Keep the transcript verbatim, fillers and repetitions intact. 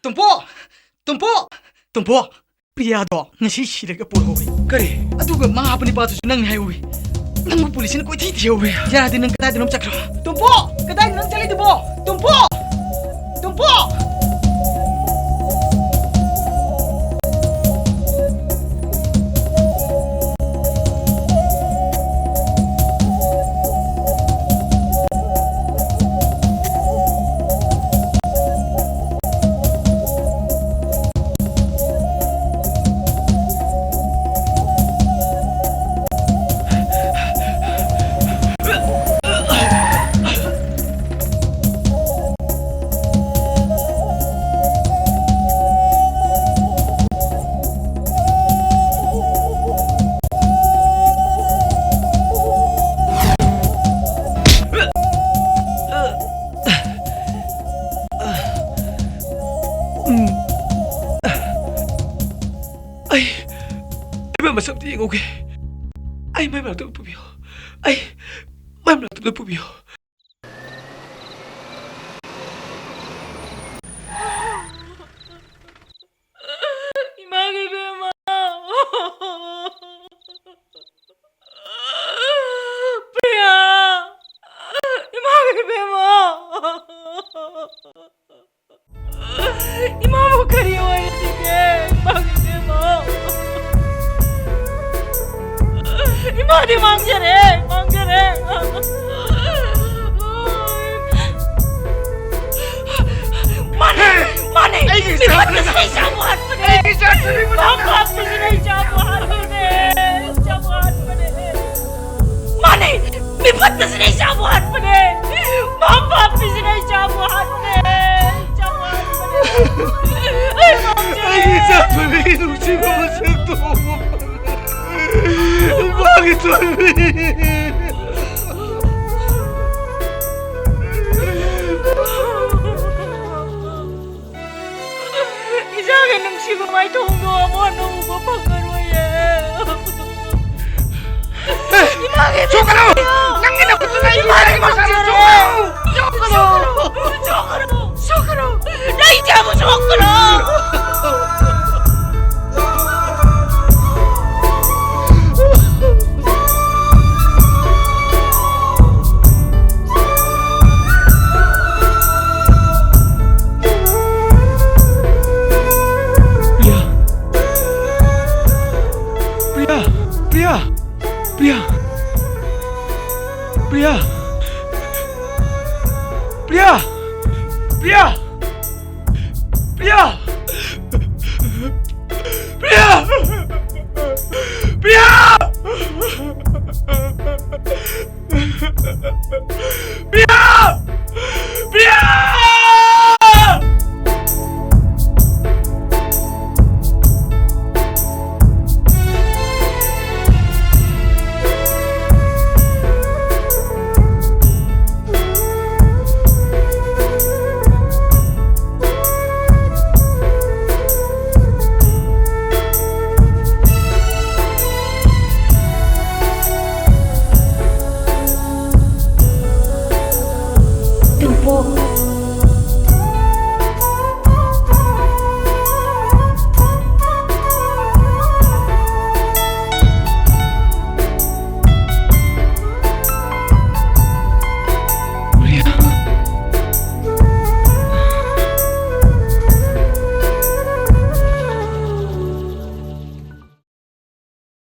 ꯇꯣꯝꯄꯣ! ꯇꯣꯝꯄꯣ! ꯇꯣꯝꯄꯣ! ꯄ꯭ꯔꯤꯌꯥꯗꯣ ꯉꯁꯤ ꯁꯤꯔꯒ ꯄꯨꯔꯛꯍꯧꯋꯤ꯫ ꯀꯔꯤ? ꯑꯗꯨꯒ ꯃꯥ ꯍꯥꯞꯄ ꯅꯨꯄꯥꯗꯨꯁꯨ ꯅꯪꯅꯤ ꯍꯥꯏꯍꯧꯋꯤ꯫ ꯅꯪꯕꯨ ꯄꯨꯂꯤꯁꯅ ꯀꯣꯏꯊꯤ ꯊꯤꯍꯧꯋꯤ꯫ ꯌꯥꯔꯗꯤ ꯅꯪ ꯀꯗꯥꯏꯗꯅꯣꯝ ꯆꯠꯈ꯭ꯔꯣ꯫ ꯇꯣꯝꯄꯣ! ꯀꯗꯥꯏꯗ ꯅꯪ ꯆꯠꯂꯤꯗꯨꯕꯣ? ꯇꯣꯝꯄꯣ! ꯇꯣꯝꯄꯣ! ꯑꯩ, ꯑꯩ ꯃꯥꯏ ꯃꯁꯛ ꯑꯝꯇ ꯌꯦꯡꯍꯧꯒꯦ꯫ ꯑꯩ ꯃꯥꯏ ꯃꯅꯥꯛꯇ ꯄꯨꯕꯤꯌꯨ꯫ ꯑꯩ ꯃꯥꯏ ꯃꯅꯥꯛꯇ ꯄꯨꯕꯤꯌꯨ꯫ ꯏꯃꯥꯒꯤ ꯏꯕꯦꯝꯃ! ꯄ꯭ꯔꯤꯌꯥ! ꯏꯃꯥꯒꯤ ꯏꯕꯦꯝꯃ! ꯏꯃꯥꯕꯨ ꯀꯔꯤ ꯑꯣꯏꯔꯤꯒꯦ? ꯏꯃꯥꯒꯤ ꯏꯕꯦꯝꯃ! ꯏꯃꯥꯗꯤ ꯃꯥꯡꯖꯔꯦ, ꯃꯥꯡꯖꯔꯦ! ꯃꯥꯅꯦ, ꯃꯥꯅꯦ! ꯑꯩꯒꯤ ꯃꯤꯐꯠꯇꯁꯤꯅ ꯏꯆꯥꯕꯨ ꯍꯥꯠꯄꯅꯦ! ꯑꯩꯒꯤ ꯏꯆꯥꯁꯤꯅ ꯃꯥ ꯄꯥꯞꯄꯁꯤꯅ ꯏꯆꯥꯕꯨ ꯍꯥꯠꯄꯅꯦ! ꯏꯆꯥꯕꯨ ꯍꯥꯠꯄꯅꯦ! ꯃꯥꯅꯦ! ꯃꯤꯐꯠꯇꯁꯤꯅ ꯏꯆꯥꯕꯨ ꯍꯥꯠꯄꯅꯦ! ꯃꯥ ꯄꯥꯞꯄꯤꯁꯤꯅ ꯏꯆꯥꯕꯨ ꯍꯥꯠꯄꯅꯦ! ꯏꯆꯥꯕꯨ ꯍꯥꯠꯄꯅꯦ! ꯑꯩ ꯄꯥꯝꯖꯔꯦ! ꯑꯩꯒꯤ ꯏꯆꯥ ꯊꯣꯏꯕꯤꯒꯤ ꯅꯨꯡꯁꯤꯕ ꯃꯁꯛꯇꯣ! ꯏꯃꯥꯒꯤ ꯊꯣꯏꯕꯤ! ꯏꯆꯥꯒꯤ ꯅꯨꯡꯁꯤꯕ ꯃꯥꯏꯊꯣꯡꯗꯣ ꯑꯃꯨꯛ ꯍꯟꯅ ꯎꯕ ꯐꯪꯉꯔꯣꯏꯌꯦ꯫ ꯏꯃꯥꯒꯤ ꯁꯣꯛꯀꯅꯨ! ꯅꯪꯒꯤ ꯅꯈꯨꯠꯇꯨꯅ ꯏꯃꯥꯒꯤ ꯏꯃꯥꯒꯤ ꯃꯁꯥꯗ ꯃꯁꯥꯗ ꯁꯣꯛꯀꯅꯨ! ꯁꯣꯛꯀꯅꯨ! ꯁꯣꯛꯀꯅꯨ! ꯁꯣꯛꯀꯅꯨ! ꯅꯪ ꯏꯆꯥꯕꯨ ꯊꯣꯛꯈ꯭ꯔꯣ! ꯄ꯭ꯔꯤꯌꯥ! ꯄ꯭ꯔꯤꯌꯥ! ꯄ꯭ꯔꯤꯌꯥ! ꯄ꯭ꯔꯤꯌꯥ! ꯄ꯭ꯔꯤꯌꯥ! ꯄ꯭ꯔꯤꯌꯥ! ꯄ꯭ꯔꯤꯌꯥ! ꯄ꯭ꯔꯤꯌꯥ!